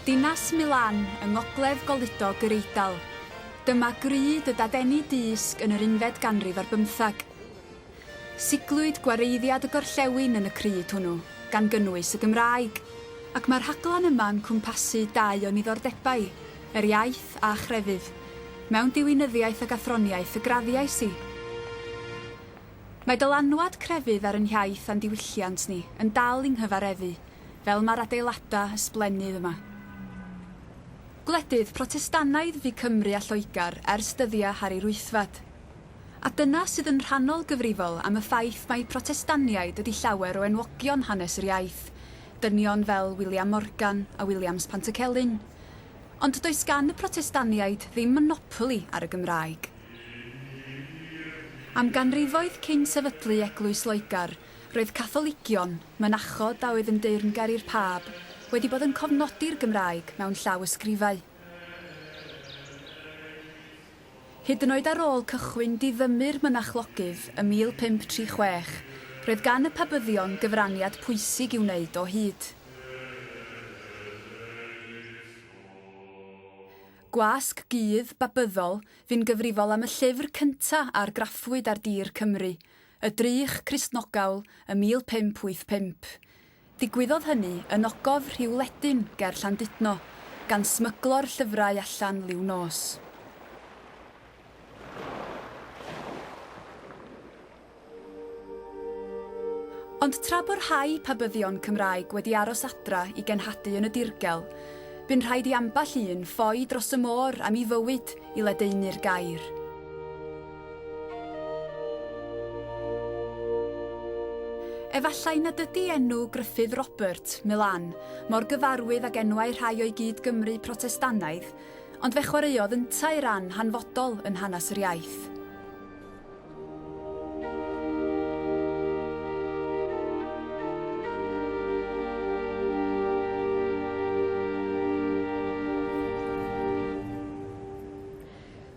Dinas Milan yng ngogledd goludog yr Eidal. Dyma grud y dadeni dysg yn yr unfed ganrif ar bymthag. Siglwyd gwareiddiad y gorllewin yn y crud hwnnw, gan gynnwys y Gymraeg, ac mae'r rhaglen yma'n cwmpasu dau o'n niddordebau, yr iaith a chrefydd. Mewn diwinyddiaeth ac athroniaeth y graddiais i. Mae dylanwad crefydd ar 'yn hiaith a'n diwylliant ni yn dal i'n nghyfareddu, fel mae'r adeiladau ysblennydd yma. Gwledydd Protestannaidd fu Cymru a Lloegr ers dyddiau Harri'r Wythfed. A dyna sydd yn rhannol gyfrifol am y ffaith mai Protestaniaid ydi llawer o enwogion hanes yr iaith, dynion fel William Morgan a Williams Pantycelyn. Ond does gan y Protestaniaid ddim monopoli ar y Gymraeg. Am ganrifoedd cyn sefydlu Eglwys Loegr, roedd Catholigion, mynachod a oedd yn deyrngar i'r Pab, wedi bod yn cofnodi'r Gymraeg mewn llawysgrifau. Hyd yn oed ar ôl cychwyn diddymu'r mynachlogydd ym 1536, roedd gan y Pabyddion gyfraniad pwysig i'w wneud o hyd. Gwasg gudd, Babyddol, fu'n gyfrifol am y llyfr cynta' a argraffwyd ar dir Cymru, Y Drych Cristnogawl ym 1585. Digwyddodd hynny yn ogof Rhiw Ledyn ger Llandudno, gan smyglo'r llyfrau allan liw nos. Ond tra bo rhai Pabyddion Cymraeg wedi aros adra i genhadu yn y dirgel, bu'n rhaid i ambell un ffoi dros y môr am 'i fywyd i ledaenu'r gair. Efallai nad ydi enw Gruffydd Robert, Milan, mor gyfarwydd ag enwau rhai o'i gyd-Gymry Protestannaidd, ond fe chwaraeodd yntau ran hanfodol yn hanes yr iaith.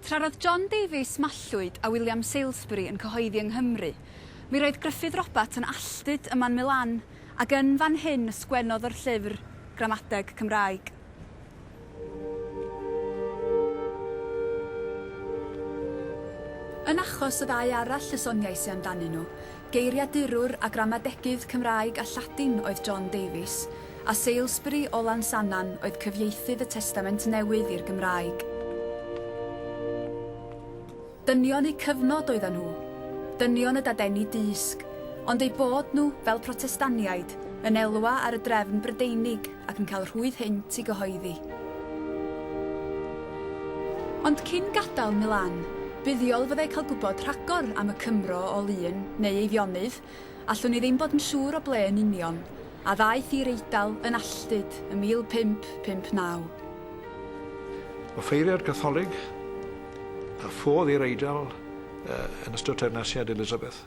Tra roedd John Davies Mallwyd a William Salesbury yn cyhoeddi yng Nghymru, mi roedd Gruffydd Robat yn alltud yma'n Milan, ac yn fan hyn y sgwennodd o'r llyfr Gramadeg Cymraeg. Yn achos y ddau arall y soniais i amdanyn nhw, geiriadurwr a gramadegydd Cymraeg a Lladin oedd John Davies, a Salesbury o Lansannan oedd cyfieithydd y Testament Newydd i'r Gymraeg. Dynion eu cyfnod oeddan nhw, dynion y dadeni dysg, ond eu bod nhw, fel Protestaniaid, yn elwa ar y drefn Brydeinig ac yn cael rhwydd hynt i gyhoeddi. Ond cyn gadael Milan, buddiol fyddai cael gwybod rhagor am y Cymro o Lŷn, neu Eifionydd, allwn ni ddim bod yn siŵr o ble yn union, a ddaeth i'r Eidal yn alltud ym 1559. Offeiriad Catholig a ffodd i'r Eidal yn ystod teyrnasiad Elizabeth.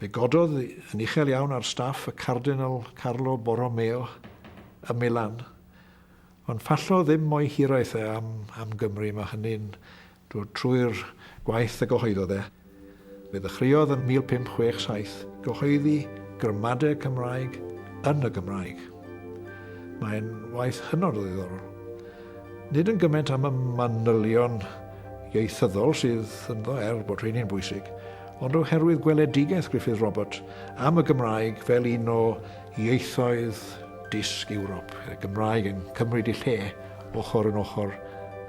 Fe gododd yn uchel iawn ar staff y Cardinal Carlo Borromeo ym Milan, ond ffallo ddim mo'i hiraeth e am am Gymru, mae hynny'n dod trwy'r gwaith y gyhoeddodd e. Fe ddechreuodd yn 1567 gyhoeddi gramadeg Cymraeg yn y Gymraeg. Mae'n waith hynod o ddiddorol. Nid yn gymaint am y manylion ieithyddol sydd ynddo, er bod rheini'n bwysig, ond oherwydd gweledigaeth Gruffydd Robert am y Gymraeg fel un o ieithoedd dysg Ewrop, y Gymraeg yn cymryd ei lle ochr yn ochr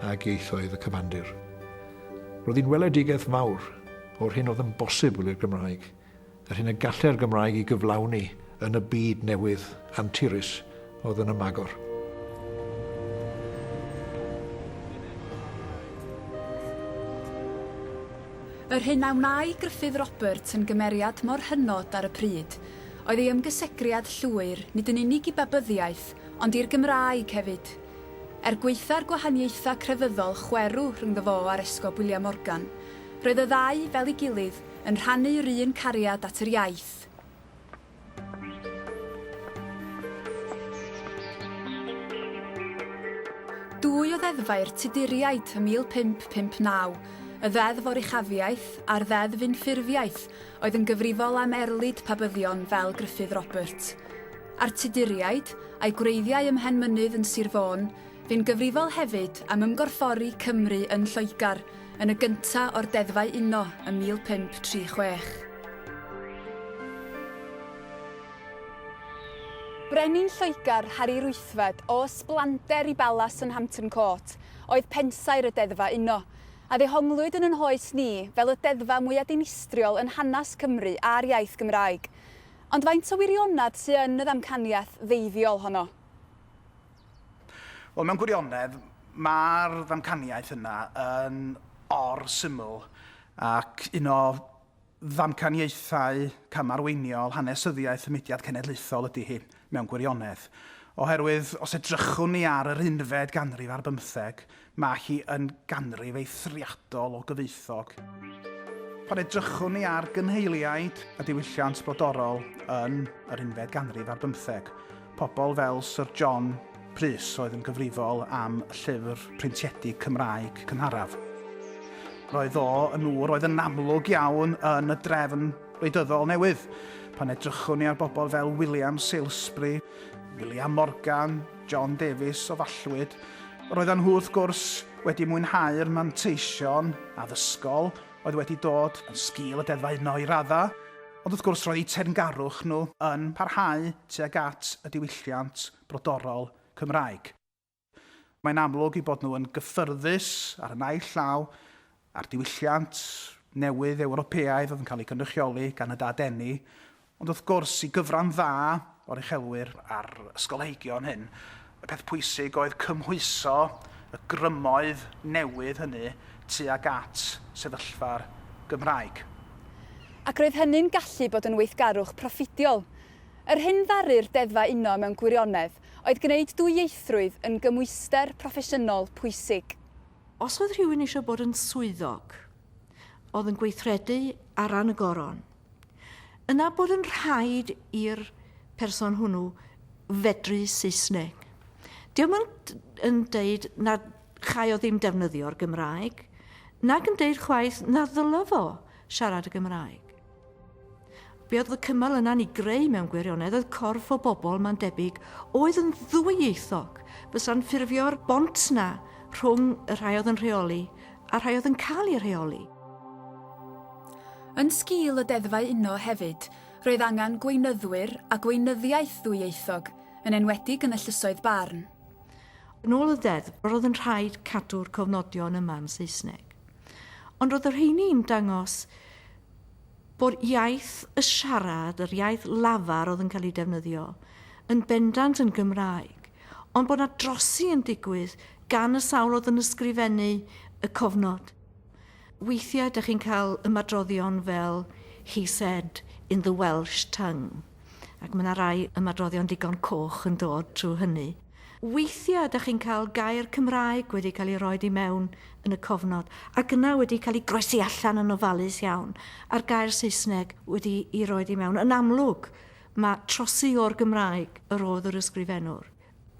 ag ieithoedd y cyfandir. Roedd hi'n weledigaeth fawr o'r hyn oedd yn bosibl i'r Gymraeg, yr hyn y gallai'r Gymraeg ei gyflawni yn y byd newydd anturus oedd yn ymagor. Yr hyn a wnâi Gruffydd Roberts yn gymeriad mor hynod ar y pryd oedd ei ymgysegriad llwyr nid yn unig i Babyddiaeth ond i'r Gymraeg hefyd. Er gwaetha'r gwahaniaethau crefyddol chwerw rhyngddo fo a'r Esgob William Morgan, roedd y ddau, fel ei gilydd, yn rhannu'r un cariad at yr iaith. Dwy o ddeddfau'r Tuduriaid ym 1559, y Ddeddf Oruchafiaeth a'r Ddeddf Unffurfiaeth, oedd yn gyfrifol am erlid Pabyddion fel Gruffydd Robert. A'r Tuduriaid, a'u gwreiddiau ym Mhenmynydd yn Sir Fôn, fu'n gyfrifol hefyd am ymgorffori Cymru yn Lloegr yn y gynta' o'r Deddfau Uno ym 1536. Brenin Lloegr, Harri'r Wythfed, o ysblander i balas yn Hampton Court, oedd pensaer y Deddfau Uno, a ddehonglwyd yn 'yn hoes ni fel y deddfau mwya' dinistriol yn hanes Cymru a'r iaith Gymraeg. Ond faint o wirionedd sy yn y ddamcaniaeth ddeifiol honno? Wel, mewn gwirionedd, mae'r ddamcaniaeth yna yn or-syml ac un o ddamcaniaethau camarweiniol hanesyddiaeth y mudiad cenedlaethol ydy hi, mewn gwirionedd. Oherwydd, os edrychwn ni ar yr unfed ganrif ar bymtheg, Mae hi yn ganrif eithriadol o gyfoethog. Pan edrychwn ni ar gynheiliaid y diwylliant brodorol yn yr unfed ganrif ar bymtheg, pobl fel Syr John Prys oedd yn gyfrifol am y llyfr printiedig Cymraeg cynharaf. Roedd o yn ŵr oedd yn amlwg iawn yn y drefn wleidyddol newydd. Pan edrychwn ni ar bobl fel William Salesbury, William Morgan, John Davies o Fallwyd, Roedden nhw wrth gwrs wedi mwynhau'r manteision addysgol oedd wedi dod yn sgil y deddfau uno i raddau, ond wrth gwrs roedd eu teyrngarwch nhw yn parhau tuag at y diwylliant brodorol Cymraeg. Mae'n amlwg eu bod nhw yn gyffyrddus ar y naill llaw a'r diwylliant newydd Ewropeaidd oedd yn cael ei gynrychioli gan y Dadeni, ond wrth gwrs, i gyfran dda o'r uchelwyr a'r ysgolheigion hyn, y peth pwysig oedd cymhwyso y grymoedd newydd hynny tuag at sefyllfa'r Gymraeg. Ac roedd hynny'n gallu bod yn weithgarwch proffidiol. Yr hyn ddaru'r Deddfau Uno mewn gwirionedd oedd gwneud dwyieithrwydd yn gymhwyster proffesiynol pwysig. Os oedd rhywun eisiau bod yn swyddog oedd yn gweithredu ar ran y goron, yna bod yn rhaid i'r person hwnnw fedru Saesneg. Dio'm yn, yn deud na chai o ddim defnyddio'r Gymraeg, nag yn deud chwaith na ddyla fo siarad y Gymraeg. Be oedd y cymal yna'n ei greu mewn gwirionedd oedd corff o bobl, mae'n debyg, oedd yn ddwyieithog, fysa'n ffurfio'r bont 'na rhwng y rhai oedd yn rheoli a'r rhai oedd yn cael eu rheoli. Yn sgil y deddfau uno hefyd, roedd angen gweinyddwyr a gweinyddiaeth ddwyieithog, yn enwedig yn y llysoedd barn. Yn ôl y ddeddf, roedd yn rhaid cadw'r cofnodion yma yn Saesneg. Ond roedd y rheini'n dangos bod iaith y siarad, yr iaith lafar oedd yn cael ei defnyddio, yn bendant yn Gymraeg, ond bod 'na drosi yn digwydd gan y sawl oedd yn ysgrifennu y cofnod. Weithiau dych chi'n cael ymadroddion fel he said in the Welsh tongue, ac mae 'na rai ymadroddion digon coch yn dod trwy hynny. Weithiau dych chi'n cael gair Cymraeg wedi cael ei roid i mewn yn y cofnod, ac yna wedi cael ei groesi allan yn ofalus iawn, a'r gair Saesneg wedi ei roid i mewn. Yn amlwg, mae trosi o'r Gymraeg yr oedd yr ysgrifennwr.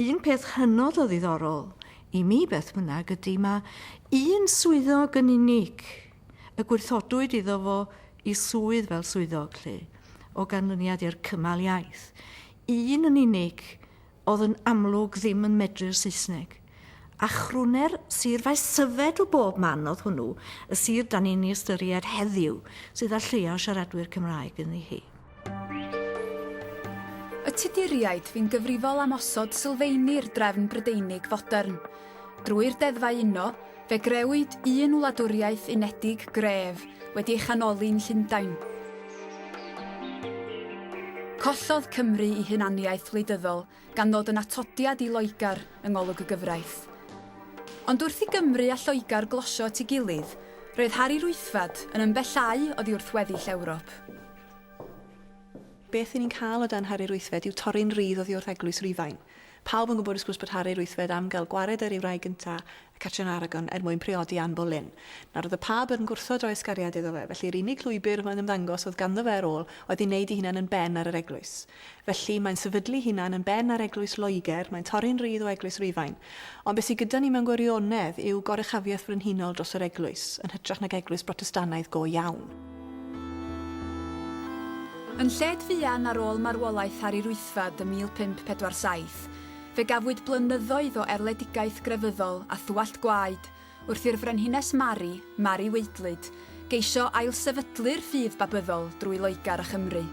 Un peth hynod o ddiddorol i mi beth bynnag ydy mae un swyddog yn unig y gwrthodwyd iddo fo i swydd fel swyddog 'lly, o ganlyniad i'r cymal iaith. Un yn unig oedd yn amlwg ddim yn medru'r Saesneg. A chrwner Sir Faesyfed o bob man oedd hwnnw, y sir 'dan ni'n ei ystyried heddiw sydd â lleia o siaradwyr Cymraeg ynddi hi. Y Tuduriaid fu'n gyfrifol am osod sylfeini'r drefn Brydeinig fodern. Drwy'r Deddfau Uno, fe grëwyd un wladwriaeth unedig gref wedi ei chanoli'n Llundain. Collodd Cymru ei hunaniaeth wleidyddol gan ddod yn atodiad i Loegr yng ngolwg y gyfraith. Ond wrth i Gymru a Lloegr glosio at ei gilydd, roedd Harri'r Wythfed yn ymbellhau oddi wrth weddill Ewrop. Beth 'y ni'n cael o dan Harri'r Wythfed yw torri'n rhydd oddi wrth Eglwys Rufain. Pawb yn gwybod wrth gwrs bod Harri'r Wythfed am gael gwared ar ei wraig gynta, Catrin Aragon, er mwyn priodi Anne Boleyn. Nawr oedd y Pab yn gwrthod rhoi ysgariad iddo fe, felly yr unig lwybr mae'n ymddangos oedd ganddo fe ar ôl oedd i wneud ei hunan yn ben ar yr Eglwys. Felly mae'n sefydlu ei hunan yn ben ar Eglwys Loegr, mae'n torri'n rhydd o Eglwys Rufain. Ond beth sydd gyda ni mewn gwirionedd yw goruchafiaeth frenhinol dros yr Eglwys, yn hytrach nag Eglwys Brotestannaidd go iawn. Yn lled fuan ar ôl marwolaeth Harri'r Wythfed ym 1547, fe gafwyd blynyddoedd o erledigaeth grefyddol a thywallt gwaed wrth i'r Frenhines Mari, Mari Waedlyd, geisio ailsefydlu'r ffydd Babyddol drwy Loegr a Chymru.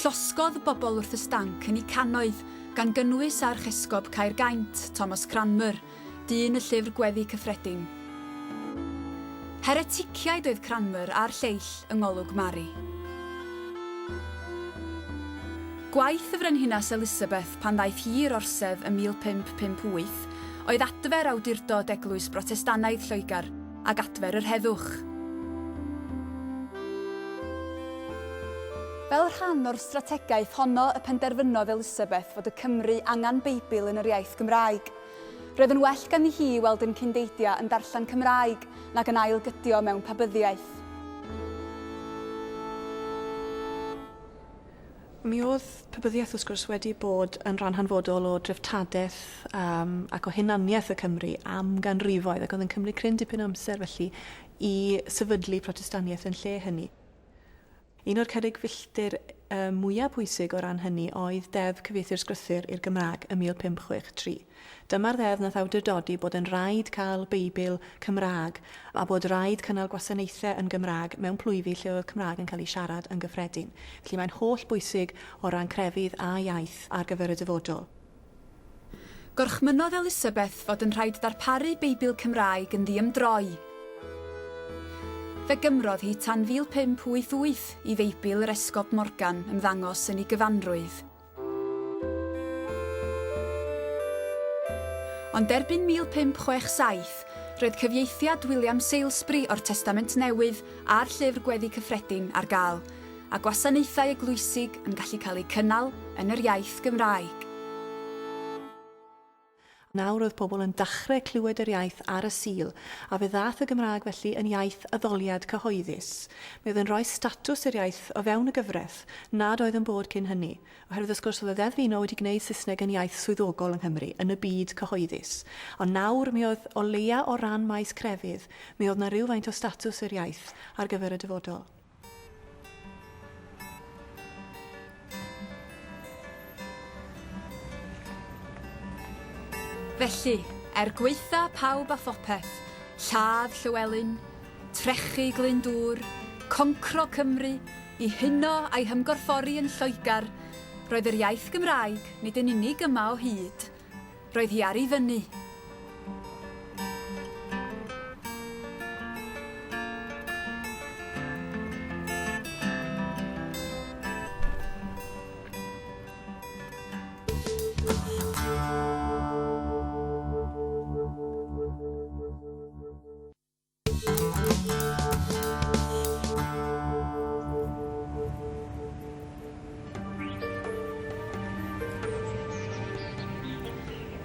Llosgodd bobl wrth y stanc yn eu cannoedd, gan gynnwys Archesgob Caergaint, Thomas Cranmer, dyn y Llyfr Gweddi Cyffredin. Hereticiaid oedd Cranmer a'r lleill yng ngolwg Mari. Gwaith y Frenhines Elisabeth pan ddaeth hi i'r orsedd ym 1558 oedd adfer awdurdod Eglwys Brotestanaidd Lloegr ac adfer yr heddwch. Fel rhan o'r strategaeth honno y penderfynodd Elisabeth fod y Cymry angen Beibl yn yr iaith Gymraeg. Roedd yn well ganddi hi weld yn cyndeidiau yn darllen Cymraeg nag yn ail-gydio mewn Pabyddiaeth. Mi oedd Pabyddiaeth, wrth gwrs, wedi bod yn rhan hanfodol o dreftadaeth um, ac o hunaniaeth y Cymry am ganrifoedd, ac oedd yn cymryd cryn dipyn o amser felly i sefydlu Protestaniaeth yn lle hynny. Un o'r cerrig filltir mwyaf pwysig o ran hynny oedd Deddf Cyfieithu'r Sgrythur i'r Gymraeg ym 1563. Dyma'r ddeddf nath awdurdodi bod yn rhaid cael Beibl Cymraeg a bod rhaid cynnal gwasanaethau yn Gymraeg mewn plwyfi lle oedd Cymraeg yn cael ei siarad yn gyffredin. Felly mae'n holl bwysig o ran crefydd a iaith ar gyfer y dyfodol. Gorchmynnodd Elisabeth fod yn rhaid darparu Beibl Cymraeg yn ddiymdroi. Fe gymrodd hi tan 1588 i Feibl yr Esgob Morgan ymddangos yn ei gyfanrwydd. Ond erbyn 1567, roedd cyfieithiad William Salesbury o'r Testament Newydd a'r Llyfr Gweddi Cyffredin ar gael, a gwasanaethau eglwysig yn gallu cael eu cynnal yn yr iaith Gymraeg. Nawr oedd pobl yn dachre clywed yr iaith ar y Sul, a fe ddaeth y Gymraeg felly yn iaith addoliad cyhoeddus. Mi oedd yn rhoi statws i'r iaith o fewn y gyfraith nad oedd yn bod cyn hynny, oherwydd wrth gwrs oedd y Ddeddf Uno wedi gwneud Saesneg yn iaith swyddogol yng Nghymru, yn y byd cyhoeddus. Ond nawr mi oedd, o leia o ran maes crefydd, mi oedd 'na rywfaint o statws i'r iaith ar gyfer y dyfodol. Felly, er gwaetha pawb a phopeth, lladd Llywelyn, trechu Glyndŵr, concro Cymru, i huno a'i hymgorffori yn Lloegr, roedd yr iaith Gymraeg nid yn unig yma o hyd, Roedd hi ar ei fyny.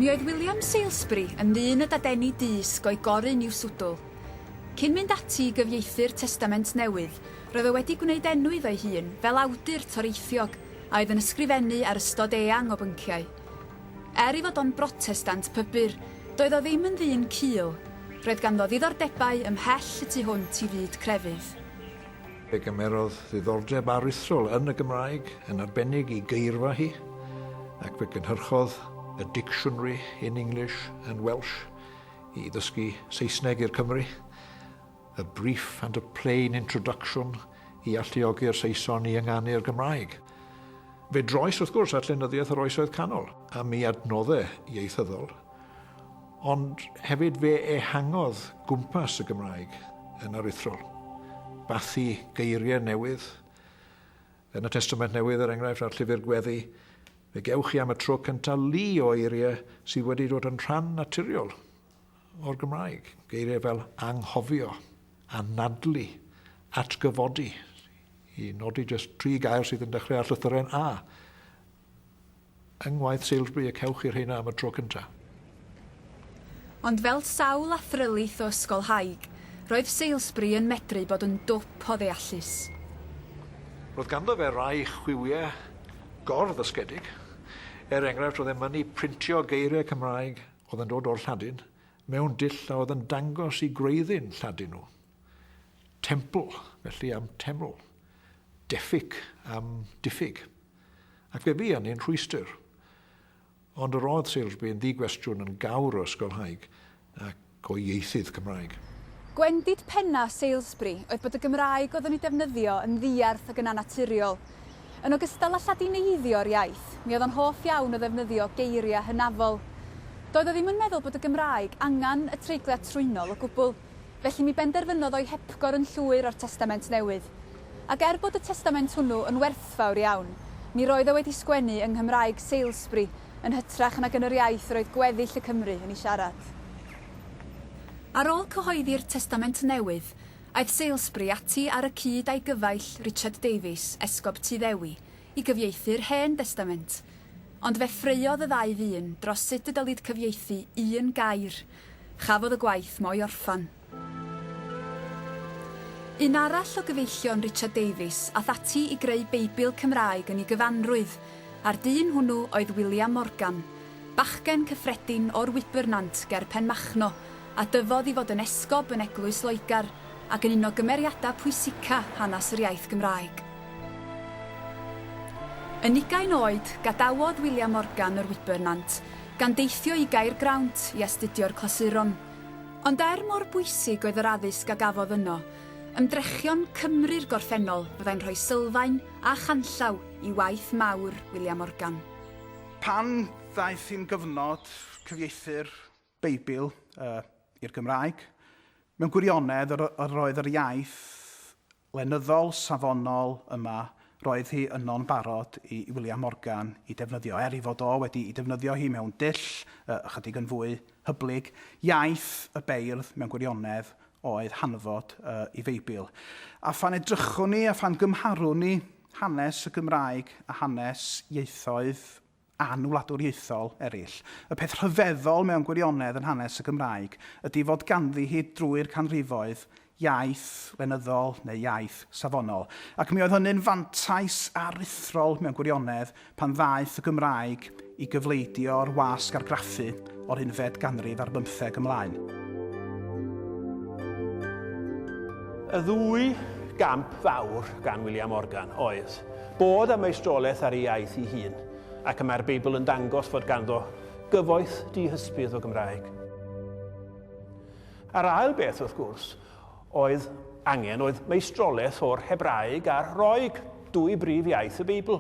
Mi oedd William Salesbury yn ddyn y dadeni dysg o'i gorun i'w swdl. Cyn mynd ati i gyfieithu'r Testament Newydd, roedd o wedi gwneud enw iddo'i hun fel awdur toreithiog a oedd yn ysgrifennu ar ystod eang o bynciau. Er ei fod o'n Brotestant pybyr, doedd o ddim yn ddyn cul. Roedd ganddo ddiddordebau ymhell y tu hwnt i fyd crefydd. Fe gymerodd ddiddordeb aruthrol yn y Gymraeg, yn arbennig i geirfa hi, ac fe gynhyrchodd A Dictionary in English and Welsh i ddysgu Saesneg i'r Cymry, A Brief and a Plain Introduction i alluogi'r Saeson i ynganu'r Gymraeg. Fe droes, wrth gwrs, at lenyddiaeth yr Oesoedd Canol am ei adnoddau ieithyddol, ond hefyd fe ehangodd gwmpas y Gymraeg yn aruthrol. Bathu geiriau newydd, yn y Testament Newydd, er enghraifft, a'r Llyfr Gweddi, fe gewch chi am y tro cyntaf lu o eiriau sydd wedi dod yn rhan naturiol o'r Gymraeg. Geiriau fel anghofio, anadlu, atgyfodi, i nodi jyst tri gair sydd yn dechrau ar llythyren A. Yng ngwaith Salesbury y cewch chi'r rheina am y tro cyntaf. Ond fel sawl athrylith o ysgolhaig, roedd Salesbury yn medru bod yn dwp o ddeallus. Roedd ganddo fe rai chwiwiau gor-ddysgedig. Er enghraifft, roedd e'n mynnu printio geiriau Cymraeg oedd yn dod o'r Lladin mewn dull a oedd yn dangos i gwreiddyn Lladin nhw. Temple, felly am teml. Deffic am diffyg. Ac fe fu hynny'n rhwystr. Ond yr oedd Salesbury yn ddi-gwestiwn yn gawr o ysgolhaig ac o ieithydd Cymraeg. Gwendid penna Salesbury oedd bod y Gymraeg oedd yn ei defnyddio yn ddiarth ac yn annaturiol. Yn ogystal â Lladineiddio'r iaith, mi oedd o'n hoff iawn o ddefnyddio geiriau hynafol. Doedd o ddim yn meddwl bod y Gymraeg angen y treigliad trwynol o gwbl, felly mi benderfynodd o'i hepgor yn llwyr o'r Testament Newydd. Ac er bod y Testament hwnnw yn werthfawr iawn, mi roedd o wedi sgwennu yng Nghymraeg Salesbury yn hytrach nag yn yr iaith yr oedd gweddill y Cymry yn ei siarad. Ar ôl cyhoeddi'r Testament Newydd, Aeth Salesbury ati ar y cyd â'i gyfaill, Richard Davies, Esgob Tŷ Ddewi, i gyfieithu'r Hen Destament. Ond fe ffraeodd y ddau ddyn dros sut y dylid cyfieithu un gair. Chafodd y gwaith mo'i orffan. Un arall o gyfeillion Richard Davies ath ati i greu Beibl Cymraeg yn ei gyfanrwydd, a'r dyn hwnnw oedd William Morgan, bachgen cyffredin o'r Wybrnant ger Penmachno, a dyfodd i fod yn esgob yn Eglwys Loegr ac yn un o gymeriadau pwysica hanes yr iaith Gymraeg. Yn ugain oed, gadawodd William Morgan yr Wybrnant, gan deithio i Gaergrawnt i astudio'r clasuron. Ond er mor bwysig oedd yr addysg a gafodd yno, ymdrechion Cymru'r gorffennol fyddai'n rhoi sylfaen a chanllaw i waith mawr William Morgan. Pan ddaeth hi'n gyfnod cyfieithu'r Beibl i'r Gymraeg. Mewn gwirionedd, yr yr oedd yr iaith lenyddol, safonol yma, roedd hi yno'n barod i William Morgan i defnyddio, er ei fod o wedi i defnyddio hi mewn dull ychydig yn fwy hyblyg. Iaith y beirdd, mewn gwirionedd, oedd hanfod y Feibl. A phan edrychwn ni a phan gymharwn ni hanes y Gymraeg a hanes ieithoedd anwladwriaethol eraill. Y peth rhyfeddol mewn gwirionedd yn hanes y Gymraeg ydy fod ganddi hi drwy'r canrifoedd iaith lenyddol neu iaith safonol. Ac mi oedd hynny'n fantais aruthrol mewn gwirionedd pan ddaeth y Gymraeg i gyfleidio'r wasg argraffu o'r unfed ganrif ar bymtheg ymlaen. Y ddwy gamp fawr gan William Morgan oedd bod â meistrolaeth ar ei iaith ei hun, ac y mae'r Beibl yn dangos fod ganddo gyfoeth dihysbydd o Gymraeg. A'r ail beth, wrth gwrs, oedd angen oedd meistrolaeth o'r Hebraeg a'r Roeg, dwy brif iaith y Beibl.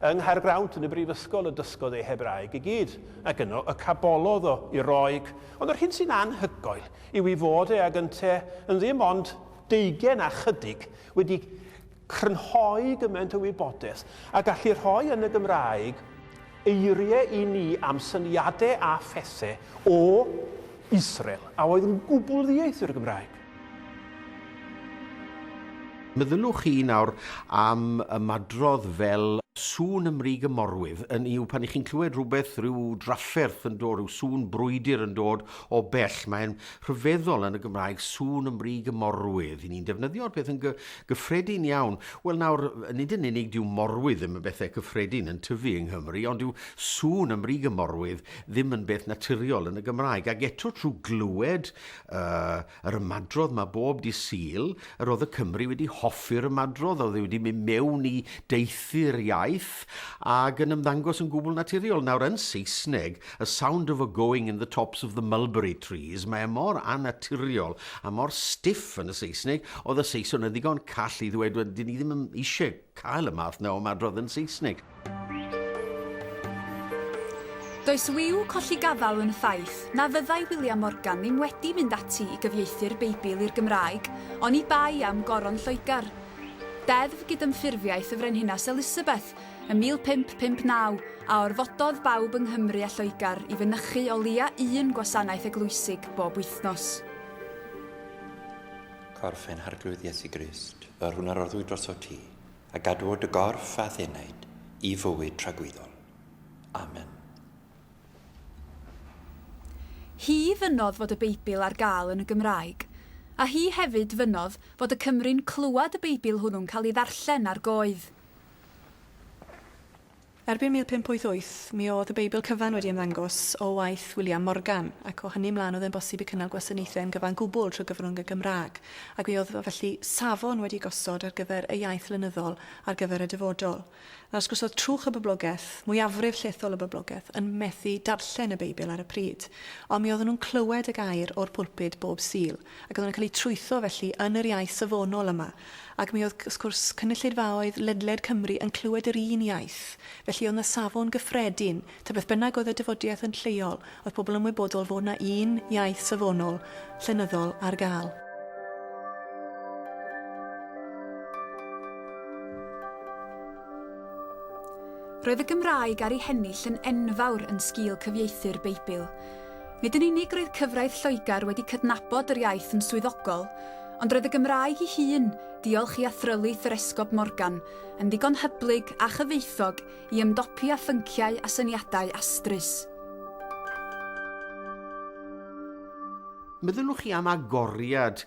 Yng Nghaergrawnt yn y brifysgol y dysgodd ei Hebraeg i gyd, ac yno y cabolodd o i Roeg. Ond yr hyn sy'n anhygoel yw ei fod e ag ynte yn ddim ond deugain a chydig wedi crynhoi gymaint o wybodaeth a gallu rhoi yn y Gymraeg eiriau i ni am syniadau a phethau o Israel a oedd yn gwbl ddieithr i'r Gymraeg. Meddyliwch chi nawr am ymadrodd fel sŵn ym mrig y morwydd, yn yw pan 'ych chi'n clywed rhywbeth, rhyw drafferth yn dod, rhyw sŵn brwydr yn dod o bell, mae'n rhyfeddol yn y Gymraeg, sŵn ym mrig y morwydd. 'Y ni'n defnyddio'r peth yn gyffredin iawn. Wel nawr, nid yn unig dyw morwydd ddim yn bethau cyffredin yn tyfu yng Nghymru, ond dyw sŵn ym mrig y morwydd ddim yn beth naturiol yn y Gymraeg. Ac eto trwy glywed uh, yr ymadrodd mae bob di Sul, yr oedd y Cymry wedi hoffi'r ymadrodd, oedd e wedi mynd mewn i deithu'r iaith ac yn ymddangos yn gwbl naturiol. Nawr, yn Saesneg, a sound of a going in the tops of the mulberry trees, mae e mor annaturiol a mor stiff yn y Saesneg, oedd y Saeson yn ddigon call i ddweud, wel, dyn ni ddim yn eisiau cael y math na o ymadrodd yn Saesneg. Does wiw colli gafael yn y ffaith na fyddai William Morgan ddim wedi mynd ati i gyfieithu'r Beibl i'r Gymraeg oni bai am Goron Lloegr. Deddf Gydymffurfiaeth y Frenhines Elisabeth ym 1559 a orfododd bawb yng Nghymru a Lloegr i fynychu o leia un gwasanaeth eglwysig bob wythnos. Corff ein Harglwydd Iesu Grist, yr hwn a roddwyd drosot ti, a gadwo dy gorff a'th enaid i fywyd tragwyddol. Amen. Hi fynnodd fod y Beibl ar gael yn y Gymraeg, a hi hefyd fynnodd fod y Cymry'n clywed y Beibl hwnnw'n cael ei ddarllen ar goedd. Erbyn 1588, mi oedd y Beibl cyfan wedi ymddangos o waith William Morgan, ac o hynny ymlaen oedd e'n bosib i cynnal gwasanaethau yn gyfan gwbl trwy gyfrwng y Gymraeg, ac mi oedd felly safon wedi gosod ar gyfer y iaith lenyddol ar gyfer y dyfodol. Nawr, wrth gwrs, oedd trwch y boblogaeth, mwyafrif llethol y boblogaeth, yn methu darllen y Beibl ar y pryd, ond mi oedden nhw'n clywed y gair o'r pulpud bob Sul, ac oedden nhw'n cael eu trwytho felly yn yr iaith safonol yma, ac mi oedd, wrth gwrs, cynulleidfaoedd ledled Cymru yn clywed yr un iaith, felly oedd 'na safon gyffredin, ta beth bynnag oedd y dafodiaith yn lleol, oedd pobl yn ymwybodol fod 'na un iaith safonol, llenyddol, ar gael. Roedd y Gymraeg ar ei hennill yn enfawr yn sgil cyfieithu'r Beibl. Nid yn unig roedd cyfraith Lloegr wedi cydnabod yr iaith yn swyddogol, ond roedd y Gymraeg ei hun, diolch i athrylith yr Esgob Morgan, yn ddigon hyblyg a chyfoethog i ymdopi â phynciau a syniadau astrus. Meddyliwch chi am agoriad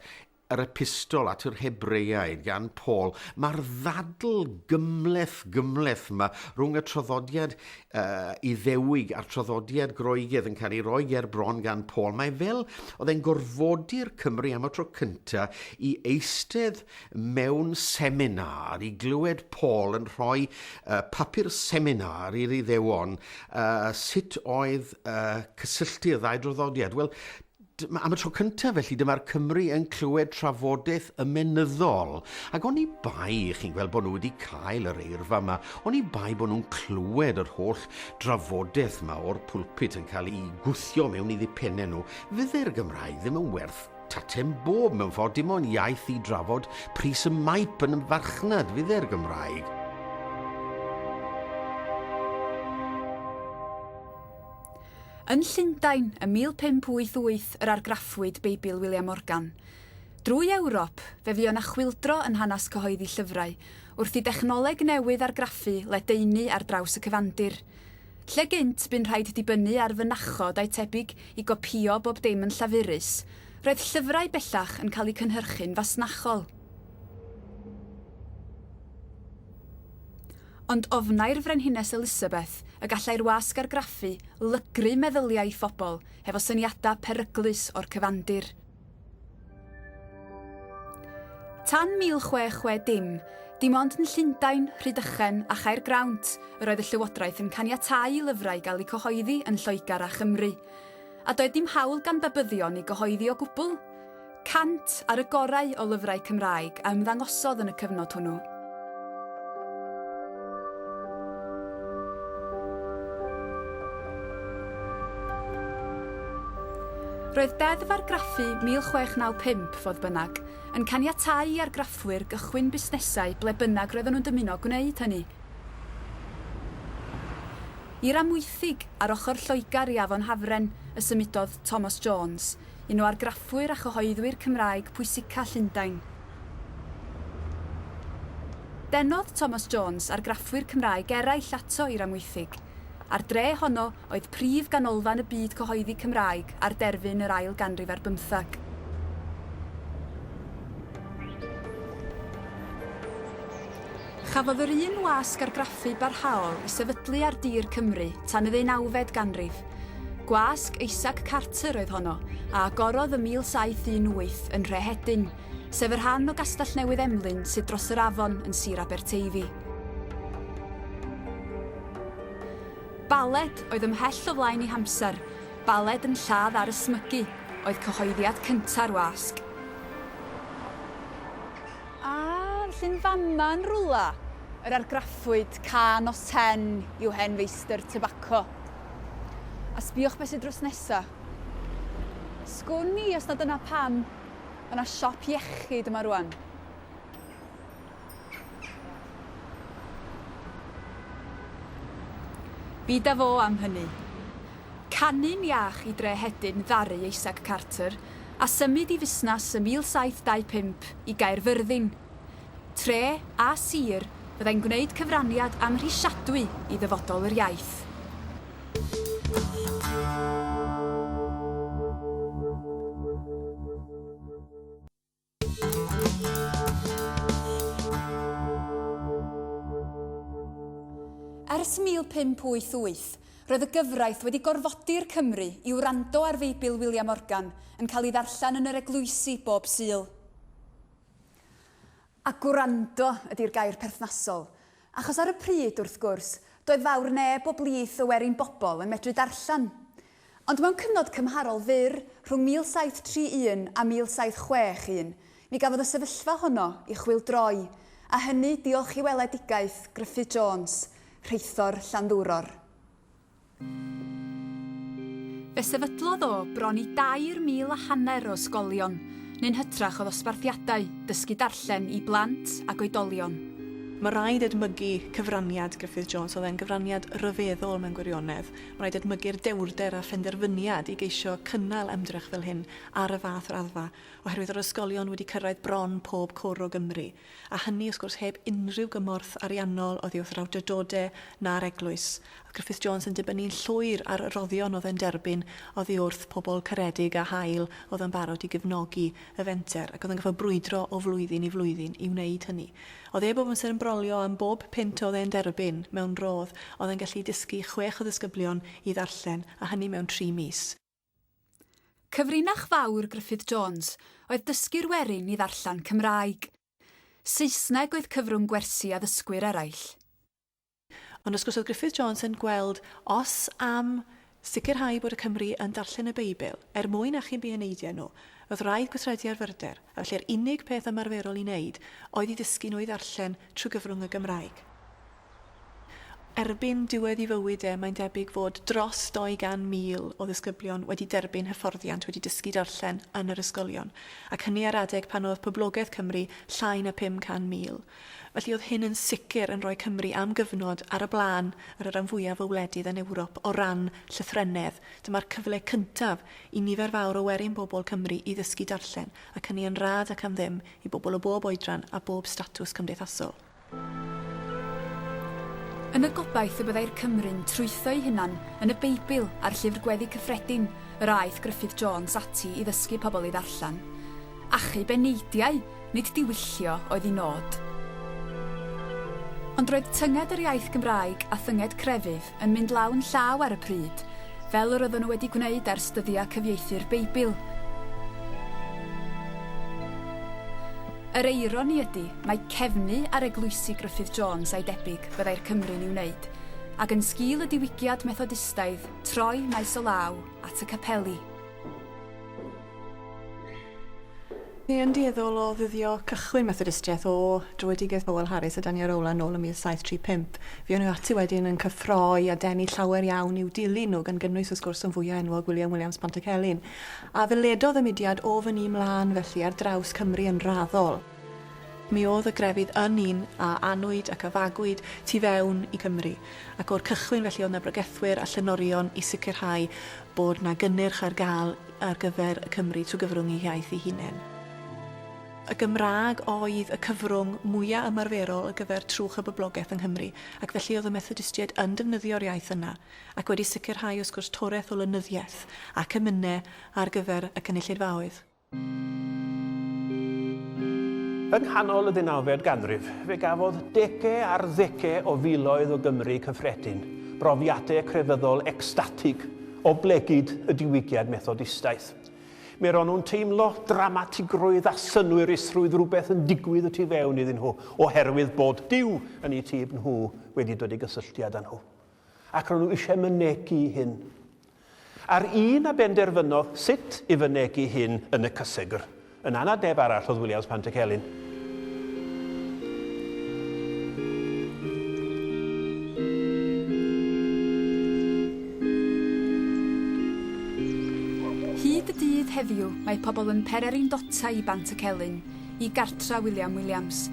yr Epistol at yr Hebreaid gan Paul, mae'r ddadl gymhleth gymhleth yma rhwng y traddodiad uh, Iddewig a'r traddodiad Groegaidd yn cael ei roi ger bron gan Paul. Mae fel oedd e'n gorfodi'r Cymry am y tro cyntaf i eistedd mewn seminar, i glywed Paul yn rhoi uh, papur seminar i'r Iddewon uh, sut oedd uh, cysylltu'r ddau draddodiad. Wel, Am y tro cyntaf felly, dyma'r Cymry yn clywed trafodaeth ymenyddol. Ac oni bai, chi'n gweld bod nhw wedi cael yr eirfa yma, oni bai bod nhw'n clywed yr holl drafodaeth yma o'r pulpit yn cael ei gwthio mewn i ddipennau nhw, fydde'r Gymraeg ddim yn werth tatem bob mewn ffordd, dim ond iaith i drafod pris y maip yn y farchnad fydde'r Gymraeg. Yn Llundain, ym 1588 yr argraffwyd Beibl William Morgan. Drwy Ewrop, fe fuo 'na chwyldro yn hanes cyhoeddi llyfrau, wrth i dechnoleg newydd argraffu ledaenu ar draws y cyfandir. Lle gynt bu'n rhaid dibynnu ar fynachod a'u tebyg i gopïo bob dim yn llafurus, roedd llyfrau bellach yn cael eu cynhyrchu'n fasnachol. Ond ofnai'r Frenhines Elisabeth y gallai'r wasg argraffu lygru meddyliau ei phobl hefo syniadau peryglus o'r cyfandir. Tan 1660, dim ond yn Llundain, Rhydychen a Chaergrawnt yr oedd y llywodraeth yn caniatáu i lyfrau gael eu cyhoeddi yn Lloegr a Chymru. A doedd dim hawl gan Babyddion i gyhoeddi o gwbl. 100 ar y gorau o lyfrau Cymraeg a ymddangosodd yn y cyfnod hwnnw. Roedd Deddf Argraffu 1695, fodd bynnag, yn caniatáu i argraffwyr gychwyn busnesau ble bynnag roedden nhw'n dymuno gwneud hynny. I'r Amwythig, ar ochr Lloegr i Afon Hafren, y symudodd Thomas Jones, un o argraffwyr a chyhoeddwyr Cymraeg pwysica Llundain. Denodd Thomas Jones argraffwyr Cymraeg eraill ato i'r Amwythig, a'r dre honno oedd prif ganolfan y byd cyhoeddi Cymraeg ar derfyn yr ail ganrif ar bymtheg. Chafodd yr un wasg argraffu barhaol ei sefydlu ar dir Cymru tan y ddeunawfed ganrif. Gwasg Isaac Carter oedd honno, a agorodd ym 1718 yn Nhrehedyn, sef y rhan o Gastell Newydd Emlyn sydd dros yr afon yn Sir Aberteifi. Baled oedd ymhell o flaen ei hamser, baled yn lladd ar ysmygu, oedd cyhoeddiad cynta'r wasg. A, felly'n fama yn rwla yr argraffwyd cân o sen i'w hen feistr tybaco. A sbïwch beth sydd drws nesa. Sgwn i os na dyna pam ma' 'na siop iechyd yma rwan. Bid â fo am hynny. Canu'n iach i dre Hedyn ddaru Isaac Carter a symud i fusnes ym 1725 i Gaerfyrddin, tre a sir fyddai'n gwneud cyfraniad amhrisiadwy i ddyfodol yr iaith. Ers 1688. 1588, roedd y gyfraith wedi gorfodi'r Cymry i wrando ar Feibl William Morgan yn cael ei ddarllen yn yr eglwysi bob Sul. A gwrando ydi'r gair perthnasol, achos ar y pryd, wrth gwrs, doedd fawr neb o blith y werin bobl yn medru darllen. Ond mewn cyfnod cymharol fyr, rhwng 1731 a 1761, mi gafodd y sefyllfa honno ei chwyldroi, a hynny diolch i weledigaeth Gruffydd Jones, rheithor Llanddwror. Fe sefydlodd o bron i 3,000 a hanner o ysgolion, neu'n hytrach o ddosbarthiadau dysgu darllen i blant ac oedolion. Mae rhaid edmygu cyfraniad Gruffydd Jones, oedd e'n gyfraniad rhyfeddol mewn gwirionedd. Mae rhaid edmygu'r dewrder a phenderfyniad i geisio cynnal ymdrech fel hyn ar y fath raddfa, oherwydd yr ysgolion wedi cyrraedd bron pob cwr o Gymru, a hynny wrth gwrs heb unrhyw gymorth ariannol oddi wrth yr awdurdodau na'r eglwys. Oedd Griffith Jones yn dibynnu'n llwyr ar y rhoddion oedd e'n derbyn oddi wrth pobl caredig a hael oedd yn barod i gefnogi y fenter, ac oedd yn gorfod brwydro o flwyddyn i flwyddyn i wneud hynny. Oedd e bob amser yn brolio am bob punt oedd e'n derbyn mewn rhodd, oedd e'n gallu dysgu chwech o ddisgyblion i ddarllen, a hynny mewn tri mis. Cyfrinach fawr Griffith Jones oedd dysgu'r werin i ddarllen Cymraeg. Saesneg oedd cyfrwng gwersi addysgwyr eraill. Ond wrth gwrs oedd Griffith Jones yn gweld os am sicrhau bod y Cymry yn darllen y Beibl er mwyn achub eu heneidiau nhw, roedd rhaid gweithredu ar fyrder, a felly'r unig peth ymarferol i wneud oedd i ddysgu nhw i ddarllen trwy gyfrwng y Gymraeg. Erbyn diwedd ei fywyd e, mae'n debyg fod dros 200,000 o ddisgyblion wedi derbyn hyfforddiant, wedi dysgu darllen yn yr ysgolion, ac hynny ar adeg pan oedd poblogaeth Cymru llai na 500,000. Felly oedd hyn yn sicr yn rhoi Cymru am gyfnod ar y blaen ar y rhan fwyaf o wledydd yn Ewrop o ran llythrennedd. Dyma'r cyfle cyntaf i nifer fawr o werin bobl Cymru i ddysgu darllen, ac hynny yn rhad ac am ddim i bobl o bob oedran a bob statws cymdeithasol. Yn y gobaith y byddai'r Cymry'n trwytho'u hunan yn y Beibl a'r Llyfr Gweddi Cyffredin yr aeth Gruffydd Jones ati i ddysgu pobl i ddarllen. Achub eneidiau Nid diwyllio oedd ei nod. Ond roedd tynged yr iaith Gymraeg a thynged crefydd yn mynd law yn llaw ar y pryd, fel yr oedden nhw wedi gwneud ers dyddiau cyfieithu'r Beibl. Yr eironi ydy mai cefnu ar eglwysi Gruffydd Jones a'i debyg fyddai'r Cymry'n ei wneud, ac yn sgil y diwygiad Methodistaidd troi maes o law at y capeli. Ni yn dueddol o ddyddio cychwyn Methodistiaeth o dröedigaeth Howell Harris a Daniel Rowland nôl ym 1735. Fuon nhw ati wedyn yn cyffroi a denu llawer iawn i'w dilyn nhw, gan gynnwys wrth gwrs yn fwyaf enwog William Williams Pantycelyn. A fe ledodd y mudiad o fyny mlaen felly ar draws Cymru yn raddol. Mi oedd y grefydd yn un a anwyd ac a fagwyd tu fewn i Cymru, ac o'r cychwyn felly oedd 'na bregethwyr a llenorion i sicrhau bod 'na gynnyrch ar gael ar gyfer y Cymry trwy gyfrwng eu hiaith eu hunain. Y Gymraeg oedd y cyfrwng mwya' ymarferol ar gyfer trwch y boblogaeth yng Nghymru, ac felly oedd y Methodistiaid yn defnyddio'r iaith yna, ac wedi sicrhau wrth gwrs toreth o lenyddiaeth ac emynau ar gyfer y cynulleidfaoedd. Yng nghanol y ddeunawfed ganrif, fe gafodd dege ar ddege o filoedd o Gymry cyffredin brofiadau crefyddol ecstatig oblegid y diwygiad Methodistaidd. Mi ro'n nhw'n teimlo dramatigrwydd a synnwyrusrwydd rhywbeth yn digwydd y tu fewn iddyn nhw oherwydd bod Duw yn eu tyb nhw wedi dod i gysylltiad â nhw. Ac ro'n nhw eisiau mynegi hyn. A'r un a benderfynodd sut i fynegi hyn yn y cysegr, yn anad neb arall oedd Williams Pantycelyn. Hyd y dydd heddiw mae pobl yn pererindota i Bantycelyn, i gartra William Williams,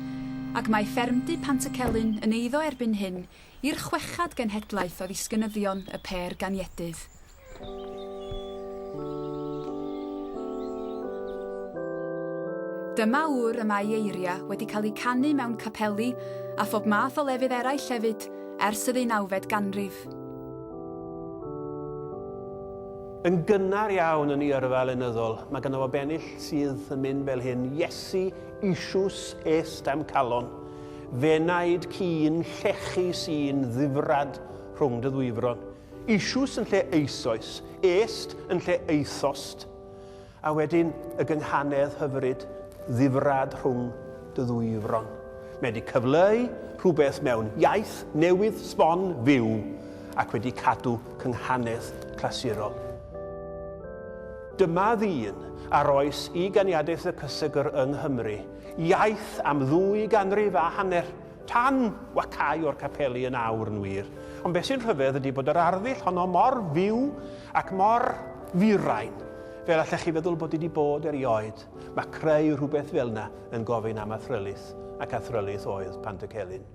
ac mae ffermdy Pantycelyn yn eiddo erbyn hyn I'r chwechad genhedlaeth o ddisgynyddion y pêr ganiedydd. Dyma ŵr y mae ei eiriau wedi cael eu canu mewn capeli a phob math o lefydd eraill hefyd ers y ddeunawfed ganrif. Yn gynnar iawn yn ei yrfa lenyddol, mae ganddo fo bennill sydd yn mynd fel hyn, Iesu isiws est am calon. F'enaid cyn llechu sy'n ddifrad rhwng dy ddwyfron. Isiws yn lle eisoes, est yn lle aethost. A wedyn y gynghanedd hyfryd, ddifrad rhwng dy ddwyfron. Mae wedi cyfleu rhywbeth mewn iaith newydd sbon fyw ac wedi cadw cynghanedd clasurol. Dyma ddyn a roes i ganiadaeth y cysegr yng Nghymru, iaith am ddwy ganrif a hanner. Tan wacau o'r capeli yn awr, yn wir. Ond beth sy'n rhyfedd ydy bod yr arddull honno mor fyw ac mor firain, fel allech chi feddwl bod hi wedi bod erioed. Mae creu rhywbeth fel yna yn gofyn am athrylith, ac athrylith oedd Pantycelyn.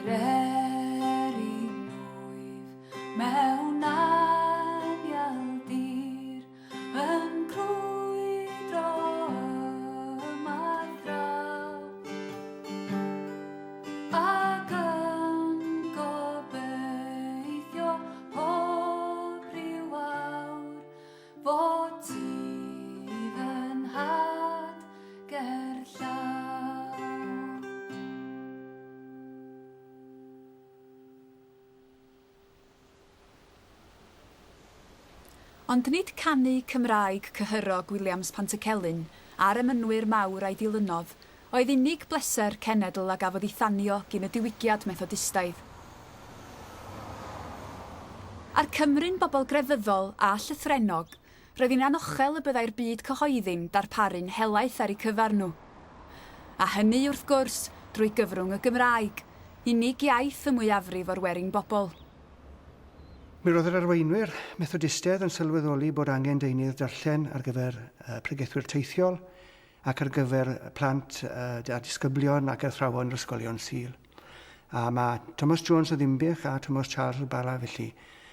Pererin wyf mewn anial dir. Yn crwydro yma draw Ac yn gobeithio pob rhyw awr Fod ti fy nhad gerllaw. Ond nid canu Cymraeg cyhyrog Williams Pantycelyn a'r emynwyr mawr a'i dilynodd oedd unig bleser cenedl a gafodd ei thanio gin y diwygiad Methodistaidd. A'r Cymry'n bobl grefyddol a llythrennog, roedd hi'n anochel y byddai'r byd cyhoeddi'n darparu'n helaeth ar eu cyfer nhw. A hynny, wrth gwrs, drwy gyfrwng y Gymraeg, unig iaith y mwyafrif o'r werin bobl. Mi roedd yr arweinwyr Methodistaidd yn sylweddoli bod angen deunydd darllen ar gyfer pregethwyr teithiol ac ar gyfer plant a disgyblion ac athrawon yr ysgolion Sul. A mae Thomas Jones o Ddinbych a Thomas Charles o'r Bala felly